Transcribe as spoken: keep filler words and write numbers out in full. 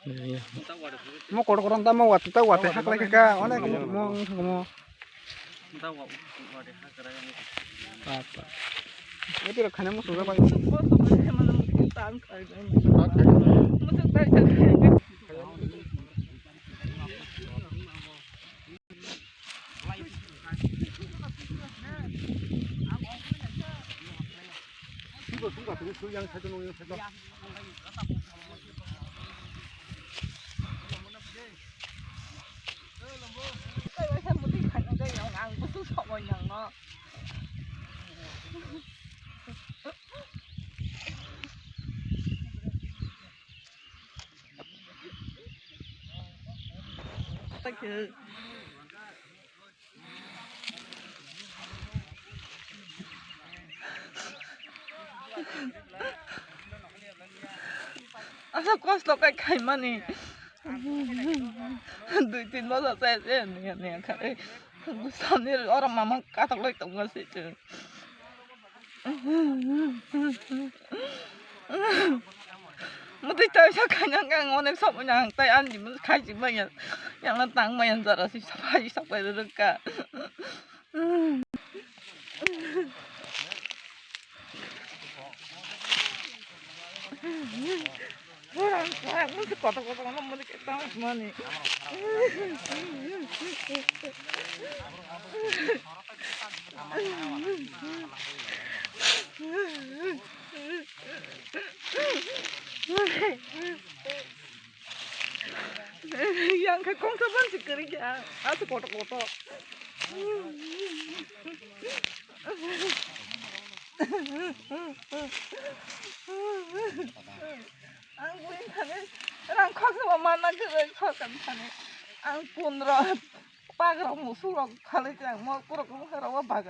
Mo kotor kotor ta mo wati ta wati haklai kha ka, onek mo wng thang mo. Apa? Wati rok khana mo suja bai. Asa kosto kai khaimani. Dui tin bosor se se niya niya khai. Samni oro mama katok loi tongo se se. Mutui tawisa khaina ang onek sok manya ang tai ani mutui khai si manya. Yang na tang manya jara si sapai sapai rwkha. Orang orang mesti kotor kotor orang mesti kita mani. Yang khe kongsa ban si kwrwi kha, aswk kotor kotor. Ang buini thani rang khoksa bo manna kwrwi khoksa thani. Ang pundro pagrok musuk rok khalai khe ang mo kurok kurok rok baga.